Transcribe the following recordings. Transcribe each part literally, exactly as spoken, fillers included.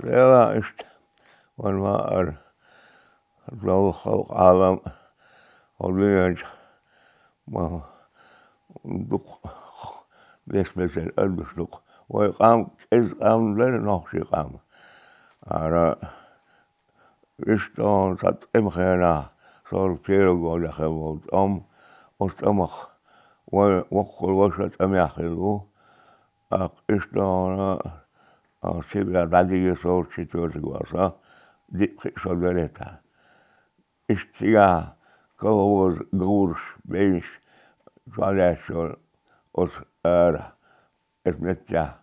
Лела иштта, ван ма ара, зал халкъ Ӏалам, хьо дуьнен чу ма дукха, бес-бесара адамаш дукха. Вай къам, кӀеза къам дара, нохчий къам. Ара, иштта хьуна цхьа тӀема хенахь, сорок первый годехь хилла волу тӀом, оцу тӀамах вай воккхал ваша тӀамехь хилла ву. ТӀаккха иштта хьуна, а, Сибре дӀадигира сорок четвёртый годехь, диъ-пхиъ шо дара тӀаккха. Иштта цигахь колхоз гӀурш, бейнаш, чохь лаьтташ йолу оцу ара, оцу меттехь,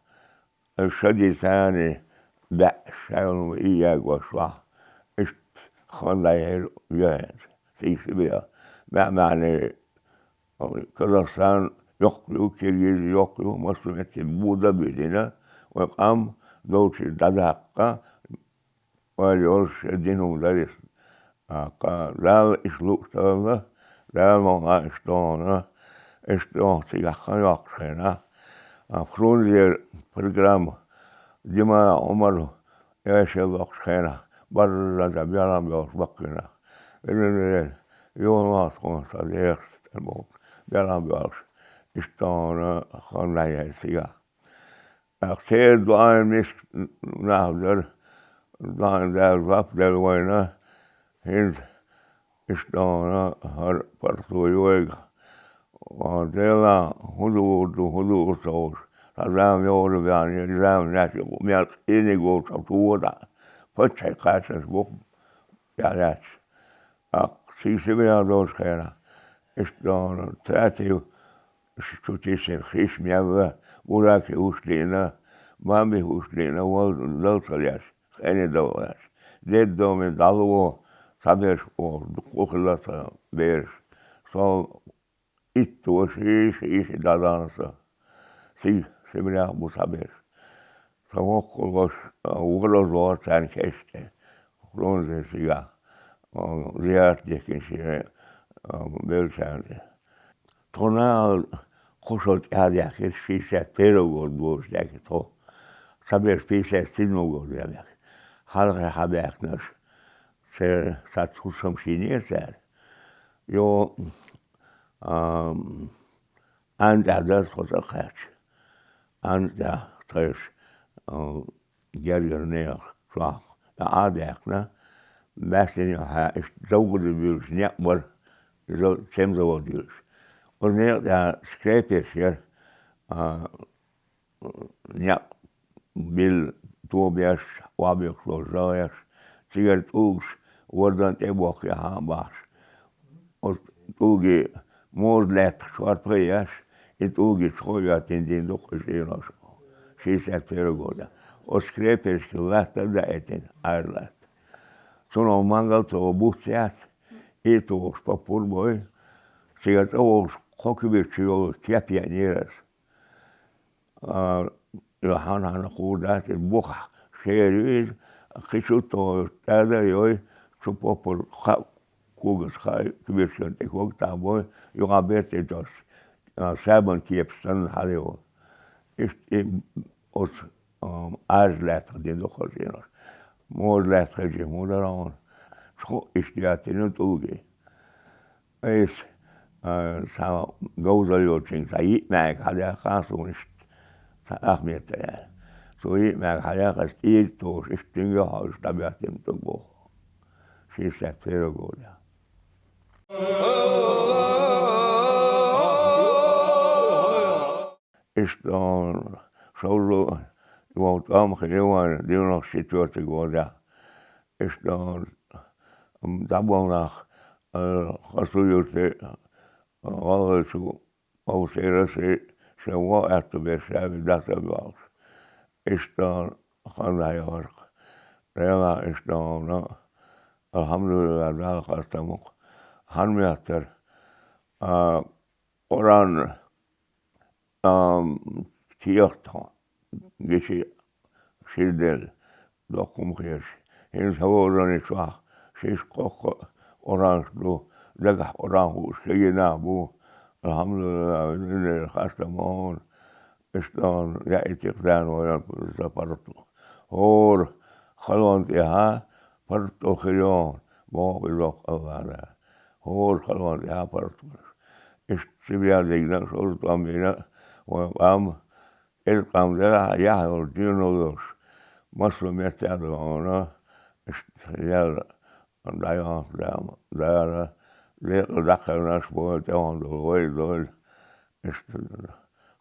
ша дийцарий баьӀ шайна и ягош вахь, иштта хан дӀаяьлла юьхьанца, цига Сибре. МаьӀ-маьӀне Казахстан йоккха ю, Киргиз йоккха ю, массо а метте буда а буьйдина, вай къам долчу дӀадаккха, ойла йолуш шайн дин хӀума дара иза. ТӀаккха Дала иштта лууш ца хилла, Дала ма ван иштта хьуна, иштта хьуна цигахь хан йоккхуш хенахь, а, Фрунзера программа, Дима Ӏумар эшел локхуш хенахь, баржа дан белхам бохуш баккхийнах. Юханахь тхуна сан дехас тӀе боху, белхам боьлхуш, иштта хьуна хан дӀаяьлла цигахь. ТӀаккха церан дуьхьа миска нах дара, дуьхьа Дала жоп делла вайна, хӀинца иштта хьуна хӀара паргӀато йойгахь. Ва Дела, хӀун дуур ду, хӀун дуур ду ца хууш, цхьа зама йогӀур баьхна, зама неш мел къиниг волчу чу вода, паччахье кхачанаш бу тӀехь лаьтташ. ТӀаккха цига Сибрех долчу хенахь, иштта хьуна цаьрца чу тиссина хиш мелла, бураки хӀуш лиъна, бамби хӀуш лиъна, вал дала ца леш, хене дала леш. Деддоме дӀало, цхьаберш оха дукха хилла сан бераш. Сол итт ваша, ши йиша, ши да дан сан. Цига Сибрех бу цхьаберш. Сан воккхал ваша, а, варазор царна кешнашкахь, Фрунзе цигахь, а, зиярат дихкина шен, а, беллачарна тӀе. Тхо нахала кхо шо тӀаьхьа даьхкира, шестьдесят первый год волуш даьхкира тхо. Цхьаберш пятьдесят седьмой год даьхкира. Хьалхе хьабаьхкинарш, церан цхьацца хӀусам шийне цара. Йо, а, Ӏаьнна тӀехь дара тхо цӀа кхаьчча. Ӏаьнна тӀехь тхайша, а, гергара нехан чохь дӀа а даьккхина, баьстина юьхьа иштта завгӀа де буьйлуш некъ бара, иза цемзавод юьйлуш. Оцу некъа тӀехь скреперш яра, а, некъ билла, тобеш, охьабоьккхуш долу жагӀеш, цигара тӀулгаш вардан тӀе а бохкий хьан а бахьаш. Оцу тӀулге морда лаьттах шорпа а еш, и тӀулге чу хо а йоьттина дина ду-кх и цӀенош. Шестьдесят первый года. Оцу скрепершка латта а даийтина, Ӏаьржа латта. Цунах мангал а ца гӀо, буц яц, и а тухуш поппур а бой. Цигара тӀе а вогӀуш, кхо куьбат чу йолу кеп еанера аса. А, и хьан-хьанна хуур дац, иза бухахь шера ю иза, кхин чу а тохуш, тӀада а йой, чу поппар кхаа когаш, кхаа куьбешкана тӀе ког а тахбой, юкъахь бертан тосуш, а, сабан кепаш санна хьалайо. Иштта и оцу, а, Ӏаьржа лаьттах дина ду-кх хаза цӀенош. Морда лаьтта хезча хӀун дара хьуна? Чу иштта яьттина тӀулге. Айса, а, цхьа говзалла йолчуьнга цхьа йиъ маьӀиг хьадаьккхина суна иштта, цхьа ахмет дан аьлла. Цо йиъ маьӀиг хьадаьккхина, аса тӀера тохуш, иштта дуьнга хьовсуш дӀабоьттина тӀулг боху. Шестьдесят первый года. Иштта, шозза вон тӀом хилла вайн девяносто четвёртый года. Иштта, дӀаболу нах, а, Хасуй-Юрте, а, гӀалгӀайчу Овсерас шен вон аьтту берш ша вина дӀаса а боьлхуш. Иштта хан дӀаяхара-кх. Делахь иштта хьуна, алхьамдулиллахӀ, Далла хастам бу-кх. Хьан моьттара, а, Къуръан, а, кехат гича шира делла, доккха хӀума хеташ. ХӀинца хӀора чохь шишкъоккха а Къуръанаш ду, дагахь Къуръан хууш кегий нах бу. АлхьамдулиллахӀ, везан Дела, хастам бу хьуна. Иштта яийтира-кх Дала вайна запарт. ХӀора халон тӀехьа паргӀато хир йоах, боху иза воккха Аллах Дала. ХӀора халон тӀехьа паргӀато хир. Иштта цу беа дигна, шура тӀом бина, вайн къам, иза къам делахь а яхь йолуш, доьналла йолуш, массо а меттехь а ду хьуна, иштта лелла дӀайоьлху Дала, Дала декъала дӀакхелхинарш бойла, тӀехула долу вай а дойла, иштта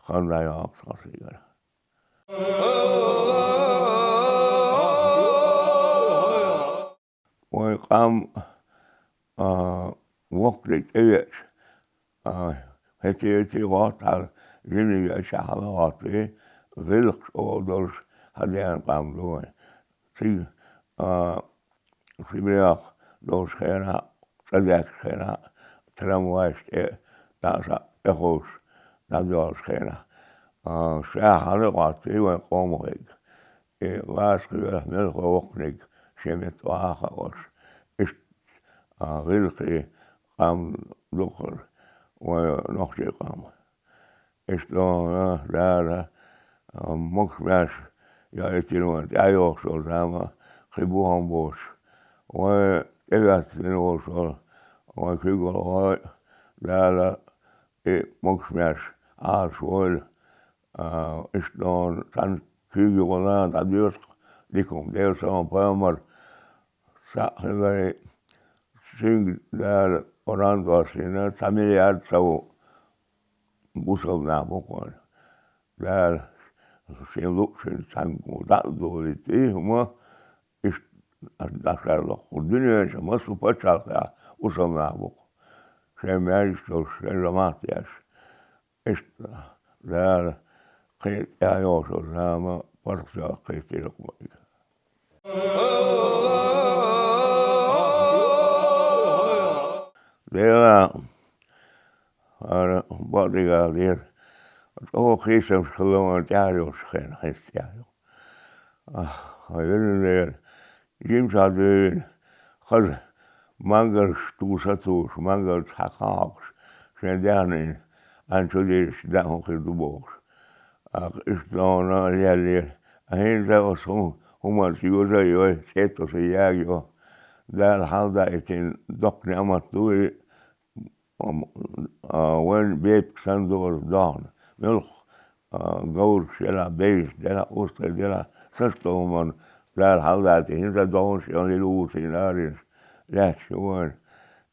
хан дӀайоьлху тхан сигара. Вайн къам, а, воккханиг тӀевеача, а, хӀетте-хӀетте гӀоттахьара, жимиг веача хьалагӀоттий, гӀиллакхаш оха долуш хьадеана къам ду вайн. Цига, а, Сибрех долчу хенахь, цӀа даьхкачу хенахь, трамвайш тӀе дӀа а схьа тӀеховшуш дӀадоьлхучу хенахь, а, ша хьалагӀоттий вайн къоман хиг. И лаца хиларх мелхо воккханиг шен метта охьа а хаалуш, иштта, а, гӀиллакхий къам ду хӀара вайн нохчийн къам. Иштта дуьххьара Дала, а, могуш-маьрша яийтина вайн тӀаьхьа йогӀуш йолу зама кхин бохам боцуш, вайн тӀеветтина волуш волу вайн куьйгалхой а Дала и могуш-маьрша Ӏалашвойла. А, иштта дуьххьара цхьана куьйгалхо дӀадоьду-кх дика хӀума, Делан салам-пайхамар схьа а хилла, цуьнга Дала Къуръан доссийна, цхьа миллиард сов бусалба нах бу-кх вайн. Дала шен луъушшехь цхьаьнгахула дӀа а долуьйту и хӀума, иштта дӀашарло-кх. Дуьнен чохь массо а пачхьалкхехь бусалба нах бу-кх, шайн маьждигаш долуш, шайн жамаӀат еш. Иштта Дала кхин тӀаьхьа йогӀуш йолу зама паргӀатвоккхуьйтийла-кх вайга. Дела, хӀара бакъдерг а деза, чӀогӀа хийцамаш хилла вайн тӀаьхьара йолчу хенахь, хӀинца тӀаьхьа йолу. Ахь, хьан везан Дела, жимчохь дуьйна, хаза мангалш туса а туьйсуш, мангалца хьакха а хьокхуш, шайн даьхнина, Ӏан чу дийрича, даа хӀун хир ду бохуш. Аккха иштта дуьххьара леллера. Ткъа хӀинца оцу хӀу-, хӀуманца йоза а йой, цӀе а тосий яга йо. Дала хьалдаийтина доккха неӀмат ду и, ам, а, вайн бепиг санна ду оцу дуьххьара. Муьлхха, а, говраш елахь, бевзаш делахь, устагӀий делахь, сацадолу хӀуманна Дала хьалдаийтина, хӀинца догӀанаш а йолу, луурчийн аренаш лаьтташ ю вайна.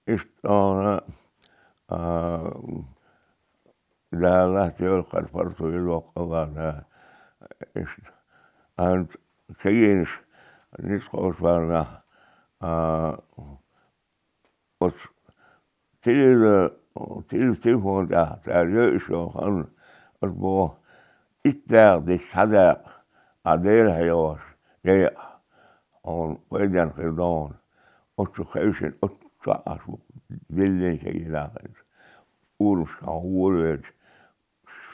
Иштта дуьххьара, а, Дала латтайойла хӀара паргӀато, веза воккха Аллах Дала. Иштта. ХӀинца кегийнаш ницкъ кхочушбарнах, а, оцу телевизор, теле-, телефон тӀехь цара йойуш йолу хан, аса боху, итт дакъа дича цхьа дакъа, ахь Дела хьехош, яй, хьуна пайденна хир ду хьуна. Оцу чу хевшина, оцу чохь Ӏаш бу, биллина кегий нах хӀинца. Урамашкахь хьуна волавелча,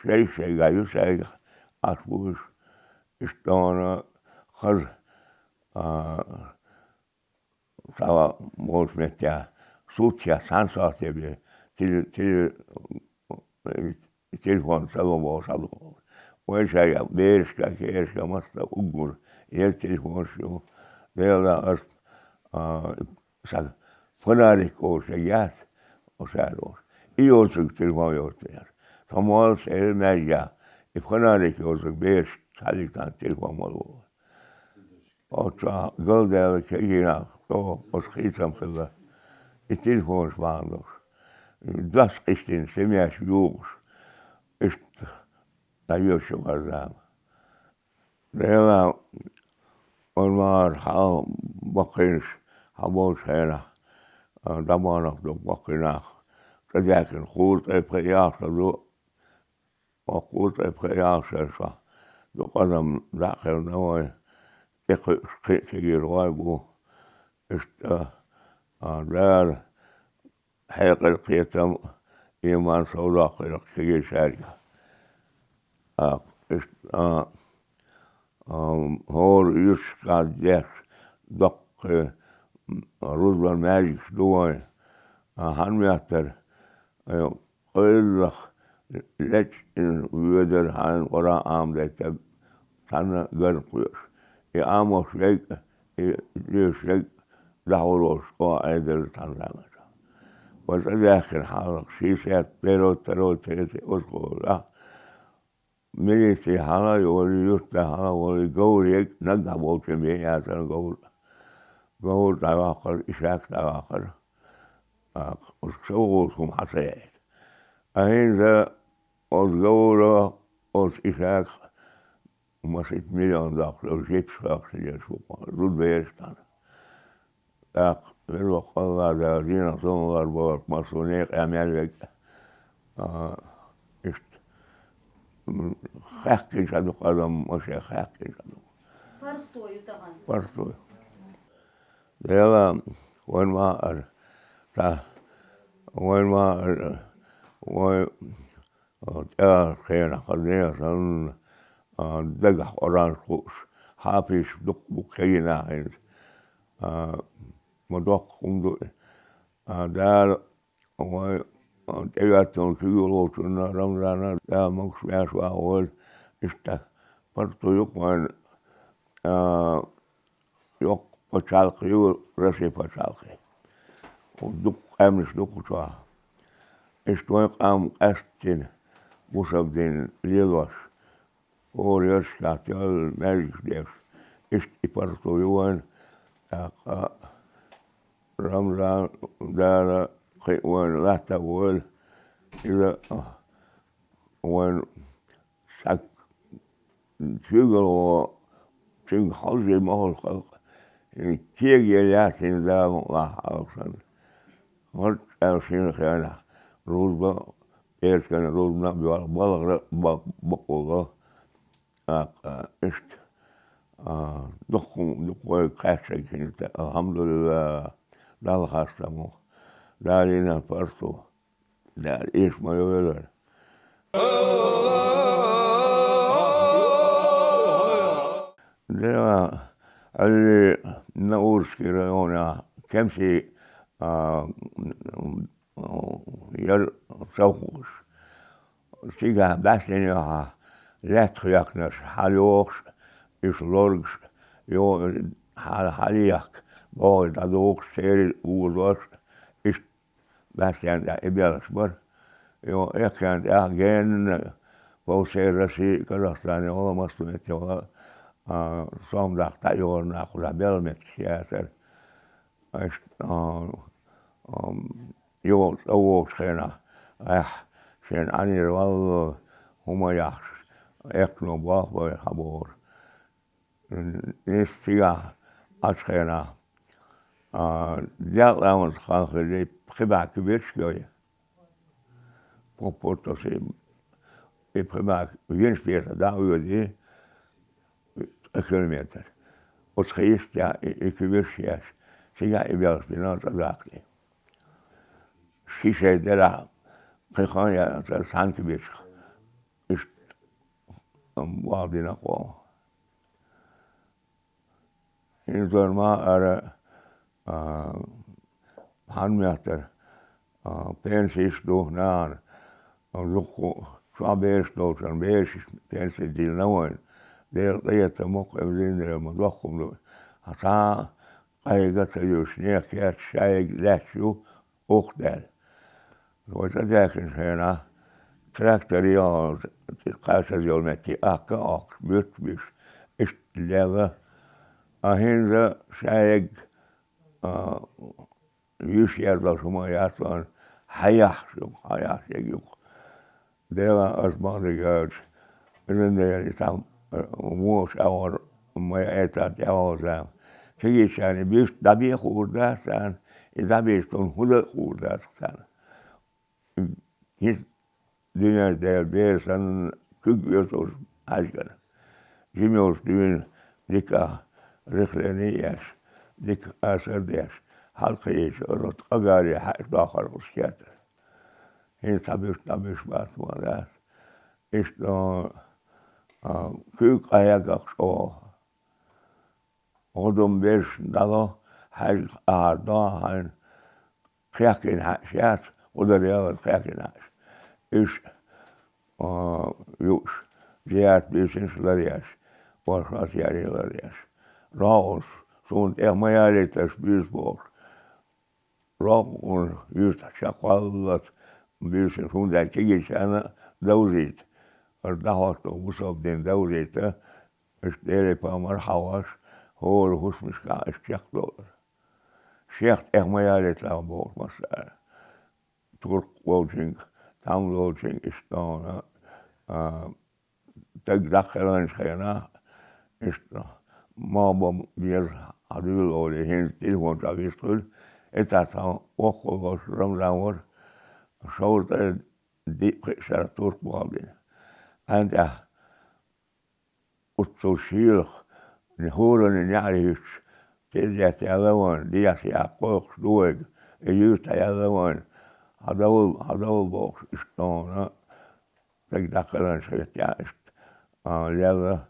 шайга-шайга ю, шайгахь Ӏаш бу уьш. Иштта дуьххьара хаза, а, цхьа болчу меттехь, суьртехь цхьана сохьте бен, тел-, тел-, телефон ца ло бохуш хьалха. Вай шайга берашка, кхерашка, массо а уггар еза телефонаш ю. Делан аса, а, сан фонарик олуш яц, оцара олуш. И йоцург телефон йоцу яц. Тхан моллас элира маьждигехь, и фонарик йоцург бераш цхьаьллиг цхьаьна телефон ма ло. Оцу галдаьлла кегийнах чӀогӀа оцу хийцам хилла. И телефонаш бахьана долуш. Дас къистина, семьяш юхуш. Иштта дӀайоьшуш ю хӀара зама. Делан, вайн махара хьал баккхийнаш хьан болчу хенахь, а, дӀабаханарх ду баккхийнах. ЦӀа даьхкина кхузткъе пхи ялх шо ду, кхузткъе пхи ялх шарахь дукха адам дӀа а кхелхина вайн, тӀекхуьуш кхин а кегийрхой бу. Иштта, а, Дала хьекъал, кхетам, ийман совдоккхуьйту кегийчаьрга. А, иштта, а, а, хӀора юьрташкахь деш доккхий, м, рузбан маьждигаш ду вайн. А, хьан моьттара, а, къайлаха лечкъина воьдура хьайна Къуръан Ӏамадайтар, цхьанна гарна кхоьуш. И Ӏамош вейга, и луьйш ерг дӀахьур волуш, оха Ӏедал цхьана заманчохь. Вай цӀа даьхкина хьалха шийсет, берот, тарот, тесет, оцу гӀора. Милици хьала а йолий, юьртда хьала а волий, говр ерг наггахь болчун бен яцара говр. Говр дӀайоккхура, ишак дӀайоккхура. ТӀаккха оцу сов волчу хӀума хьан ца яийта. Ткъа хӀинца оцу говро, оцу ишако масийтта миллион доккхуш, жипаш хьоькхуш лелаш ву кху зудабераш тхьана. ТӀаккха велларг Алла Дала дийнахь, зуламлар бахарх массо а некъа мел вега. А, иштта, м, хаьккхина ша дукха адам, машен хаьккхина ша дукха. ПаргӀато ю тахана. ПаргӀато ю. Дела, вайн ма ара, та, вайн ма ара, вай, а, тӀаьхьарчу хенахь хаза нехан санна, а, дагахь оранж хууш, хьафизаш дукха бу кегийнахь хӀинца. А, ма доккха хӀума ду и. А, Дала вайн, а, тӀеоьттина куьйгалхочунна Рамзана Дала могуш-маьрша вахавойла, иштта паргӀато ю-кх вайн, а, йоккха пачхьалкх ю Россин пачхьалкх. Дукха къаьмнаш ду кху чохь. Иштта вайн къам къаьсттина, бусалба дин лелош, хӀора ярташкахь тоьлла маьждигаш деш, иштта и паргӀато ю вайн, тӀаккха Рамзан Дала кхин а вайна латта а войла, иза вайн схьа куьйгалхо, цуьнга хьожий ма хьожу халкъ, кегаелла яц хӀинца Дала мукъалахь хьалха санна. ХӀорш аьлла шина хенахь рузба, пӀераскан рузбана а боьлху, балхара а бакъ-, бакъо ло. ТӀаккха иштта, а, дукха хӀума, дукха вайга кхаьчнарг хӀинца, алхьамдулиллахӀ, Далла хастам бу. Дала йина паргӀато. Дала эша ма йойла. Дела, Ӏуьллий Наурский районехь Кемсий, а, яра совхоз. Цигахь бӀаьстенехьа лаьтта хехкинарш хьалайохуш, уьш лоргуш, йо-, хьал-, хьалаехка, бӀогӀий дӀадохуш, церан озош, иштта бӀаьстенан тӀехь и белхаш бара. Йо, эккхен тӀехь генна по всей России, Казахстане вала, массо а метте вала, а, сом даккха дӀайогӀура нах, кхузахь белхан меттигаш яцара. Иштта, а, а, йо, цӀа вогӀучу хенахь, айхьа, шен Ӏанера валлал хӀума яхьаш, эккхано болх бан хьабогӀура. Нисса цигахь Ӏачу хенахь, а, делкъа ламаза хан хилла, пхи бӀе куьбечка йой. Пхи-пхи тосий, и пхи бӀе винаш беса дӀа а воьдий, ткъа километр. Оцу хи йистехь и, и куьбечаш еш, цигахь и белхаш бина цӀа даккхий. Ши шай делахь, пхи хан яцара цхьана куьбечка. Иштта, ам, болх бина кхо. ХӀинца вайн ма ара, а, хьан моьттара, а, пенсеш ду нахана, а, дуккха чохь бераш долчун бераш пенси диллина вайна. Дела къинхетам боккху, эвзиндера ма доккхум ду. Хьан цхьа а къайгаш ца юьйш, нехан керташ шайга лаьтташ ю, охьадаьлла. Вай цӀа даьхкинчу хенахь, трактор яхьалла, кхачаза йолу метте аккха а оккхуш, буьртта а буьйш, иштта лелла. А хӀинца шайга, а, йиш яздалш хӀума яц вайн, хьан яхьаш ю-кх, хьан яхьаш ерг ю-кх. Дела, ас бакъдерг аьлча, иза дела, и цхьа, э, вон школара ма яийтар тӀаьхьо зама. Кегийчарна и буьртта дӀабе хуур дац царна, и дӀабийча тӀуна хӀун дан а хуур дац царна. ХӀинца дуьнен Дела бер санна, куьг оьцуш хьаьжкӀана. Жима йолчу дуьйна дика рехлени а еш, дика асар а деш, хьалакхиийча, оцу ткъа гаре хьаьжкӀа доккхура оцу кертара. ХӀинца цхьа буьртта дӀабуьйш бац ма дац. Иштта, а, куьг къахьегна чӀогӀа. ГӀодум берш дӀало, хьаьжкӀа ахьар до хьайна, кхехкина хьаьжкӀаш яц, гӀо дар ялар кхехкина хьаьжкӀаш. Уьш, а, юуш, зиярат буьйсанаш ларъеш, оршот яре ларъеш. РогӀуш, цунна тӀех ма ялийташ буьйса бохуш. Рогъун юьртахь ша кхоллалц буьйсанаш, хӀунда аьлча кегийчарна а довзийта. ХӀара дӀахӀотто бусалба дин довзийта, иштта Деле памар хьалхаш, хӀора хӀусамашкахь иштта чекхдовлар. Шех тӀех ма ялийталахь бохуш массара. Туркх волчуьнга, тхьамда волчуьнга иштта дона, а, стаг дӀакхелхинчу хенахь, иштта, ма бан беза хьан дуьйла олий, хӀинца телефон чохь вистхуьлу, и цхьа тхан воккхаллаш Рамзан вара, шовзткъе диъ-пхиъ шарахь туркх болх бина. ӀаьнтӀехь оццул шелах, хӀоранна неӀаре хӀуьттуш, тезет яьлла вайн, дехьа яккха кхойкхуш ду вайга, и юьртахь яьлла вайн, хьан довла, хьан довла бохуш, иштта дона, стаг дӀакхелхинчу хенахь иштта, а, лелла.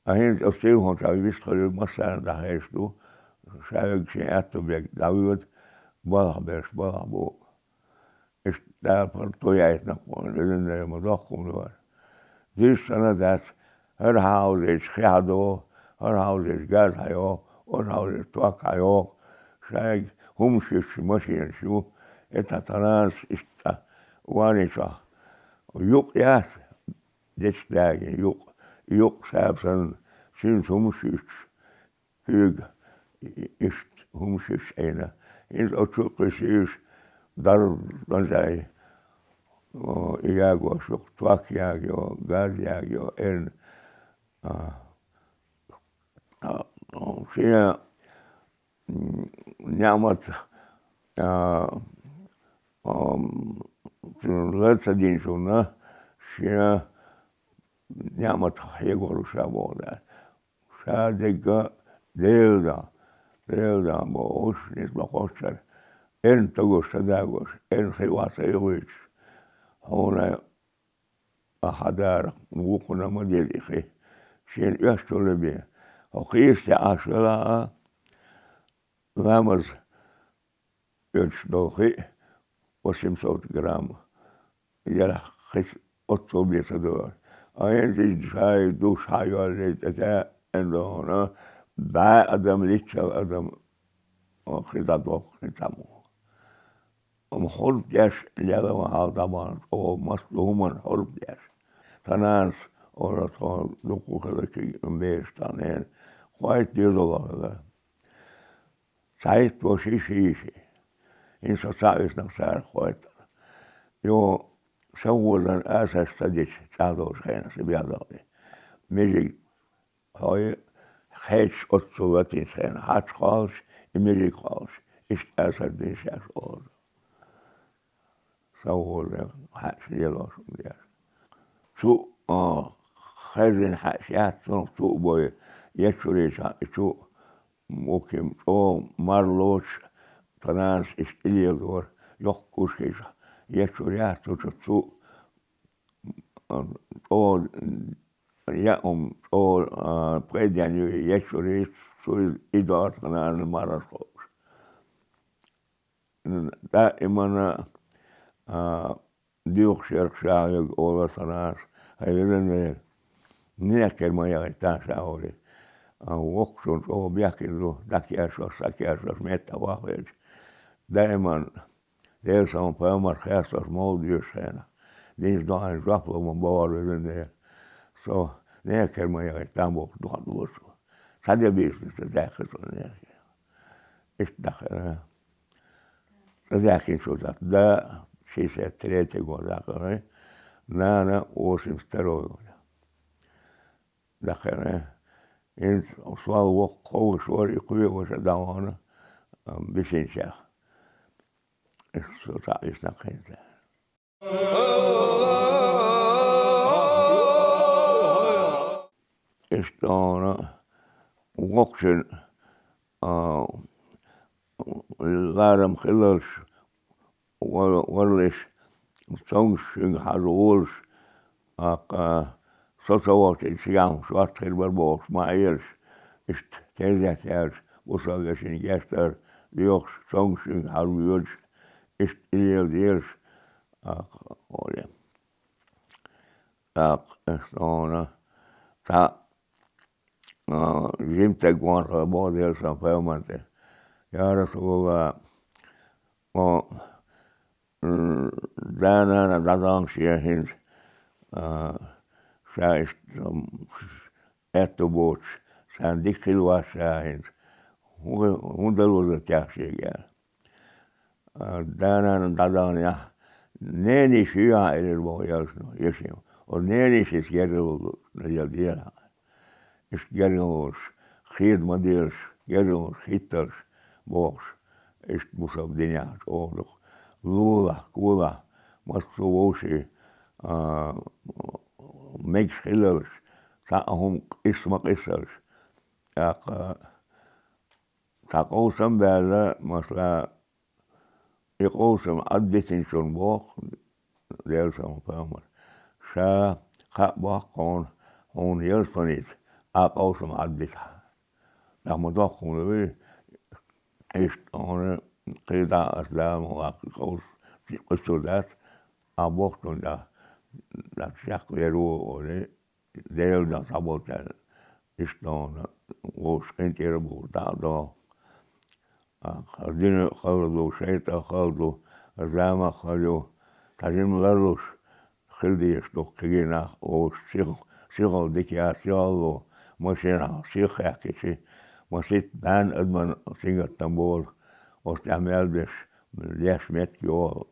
А хӀинца оцу телефон чохь вистхуьлуьйту массарна дӀахезаш ду, ша верг шен аьтту берг дӀавоьду, балхахь берш балхахь бу. Иштта Дала паргӀато яйтина-кх вайна, везан Дела, ма доккха хӀума ду хӀара. Дийца санна дац, хӀара хьан хьовзийча хи хьан доху, хӀара хьан хьовзийча газ хьан йоху, хӀара хьан хьовзийча ток хьан йоху, шайга хӀумаш юьттуш машенаш ю, и цхьа тхананас иштта ваничохь. Юкъ яц, дечиг дагийна юкъ, юкъ саба санна, цуьнца хӀумаш юьттуш. Куьйга иштта хӀумаш иш Ӏийна. ХӀинца оцу чу кхуьссуьйтуш, дарба, ванзай, о, и ягош ю, ток ягайо, газ ягайо, эрна, а, а, шен, м, неӀмат, а, ам, цуьнан лар ца динчунна, шен неӀмат хьегор ву ша боху Дала. Ша дегга Делан дан, Делан дан бохуш, ницкъ ма кхоччара, эрна тагош ца дагош, эрна хи охьа ца юхуьйтуш, хьуна а хьан дарах вукхунна ма деза и хи, шена оьшучу ле бен. Хьо кхийраш тӀе Ӏаш велахь а, ламаз оьцуш долу хи, восемьсот грамм, ярах хица оццул бен ца догӀу. А хӀинца иза шай душ хьан йоллий тӀе таьӀна дохуна, бӀе адам, личчал адам хи дӀадоккху хи цхьаммо. Амма хьурба деш лела ван хьал дӀабахана, оха маса ду хӀуманна хьурба деш. Тхан нанас, ора тхо дукха хила кхин бераш тхан нена, кхойтта доьзал хила. Цхьайтта воший, ши йиший. ХӀинца со цхьаъ висинарг царах кхойттара. Юха совгӀатана асарш ца дича, цӀа долчу хенахь, сан бегӀдалле. Мижиг хьой, хьечаш оццул латийначу хенахь, хьач кхоллуш, и мижиг кхоллуш, иштта асар дина шаьш олу. СовгӀатана хьаьъаш лелош хӀума деш. Цу а, хезна хьаьъаш яц, цунах цу а бой, ечуьрийчахь и чу а, мукхим, чӀогӀа марлочу тхан нанас иштта тӀелеладора, йоккха кушкийчахь, ечуьра яц цу чу цу а, чӀогӀа яа хӀума, чӀогӀа, а, пайденна ю и ечуьрийца, цу и дора тхан нана мархаш кхобуш. Даимана, а, доьхуш яра ша хьоьга, олура тхан нанас, хьайн везан Дела, нехкара ма яхийта ша олий. А, воккхачунна чӀогӀа бехке ду, дӀакерчош, схьакерчош, меттахвахвелча. Даиман, Делан салам-маршалла хестош, мовлид доьшучу хенахь, динчу доӀанна жоп ло ма бохура, везан Дела. Со нехкара ма яхийта бохуш, доӀа дора цо. Цхьа де бийшина ца даьккхира цо нехкара. Иштта дӀахаьа. ЦӀа даьккхинчул тӀаьхьа да шестьдесят третий год даккхара, нана восемьдесят второй год даккхара. ХӀинца сол воккха ховшор и кхоъ ваша дӀавахана, а, бисинчех. Иштта со цхьаъ висинарг хӀинца. Иштта воккхачун, а, ларам хилалаш, вар-, варлиш, цомгуш шуьнга хьажа волуш, тӀаккха со ца вахча и цигахь хӀума шортта хир бара бохуш ма Ӏелаш, иштта тезет яьлча, бусалба вешин гечдар доьхуш, цомгуш шуьнга хьажа воьдуш, иштта и леладелаш, тӀаккха олий. ТӀаккха аса хьуна цхьаъ а, жимстаг вахар боху Делан пайхамар тӀе: «Я Расулаллах, мо, м, да-нана дӀадахна шен хӀинца, а, ша иштта, м, аьтту боцуш, царна дика хилла вац ша хӀинца. ХӀун, хӀун дан лур ду техьа шега?» аьлла. А, да-нана дӀадаханехь, ненийша ю ахь, элира боху Делан Элчано, ешин. Оцу ненийшица гергарло ду, я дела. Иштта гергарлонаш хеда ма делаш, гергарлонаш хӀитталаш бохуш, иштта бусалба динехь чӀогӀа дукха лулахь, кулахь, массо а вовшийн, а, мегаш хилалаш, цхьа а хӀума къийса ма къийсалаш. ТӀаккха цхьа къовсам а баьлла, масала, и къовсам Ӏадбитинчунна боху Делан пайхамар: «Ша, хаа боху хьуна, хьуна ялсаманица а къовсам Ӏадбитахь». Нах ма доккха хӀума ду вай, иштта хьуна кхидӀа аса Дала ма ваккха къовсам къуьсур дац, а боху цунна тӀаккха, тӀаккха шек вер ву олий, Делан дуьхьа схьаболчарна иштта хьуна вовшах къинтӀера а бохуш дӀа а доху. А, хӀара дин а хала ду, шайтӀа а хала ду, зама а хала ю, цхьа жима ларлуш хила дезаш ду кхигий нах вовшах, сиха-, сихалла дика яц, сихалло, машенахь сиха хаьхкичи, масийтта бӀенна адаман сингаттам болу, оцу тӀехь мел беш, леш меттиг йогӀу,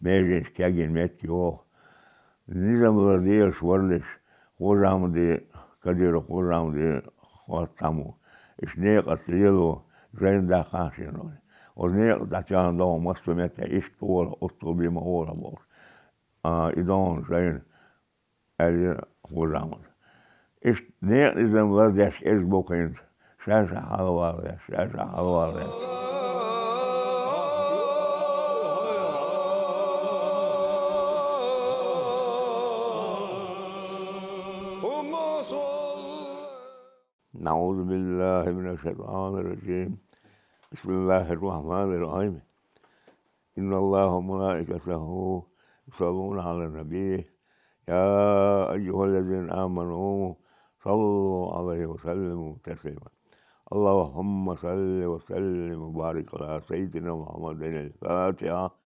меженаш кегйина меттиг йогӀу. Низам ларделаш варлиш, Хужамади, Кадиров Хужамади, хӀоттам ву. Иштта некъаца лело, жайна даккхахьа шена вай. Оцу некъа дӀачарна догӀу массо а метте, иштта гӀола, оццул бен ма гӀола бохуш. А, и догӀу жайна, аьллера Хужамада. Иштта некъан низам лардеш иза бу кхинца. Ша-ша хьалавалалеш, ша-ша хьалавалалеш. نعوذ بالله من الشيطان الرجيم. بسم الله الرحمن الرحيم. إن الله وملائكته يصلون على النبي. يا أيها الذين آمنوا صلوا عليه وسلموا تسليما. اللهم صل وسلم وبارك على سيدنا محمد الفاتحة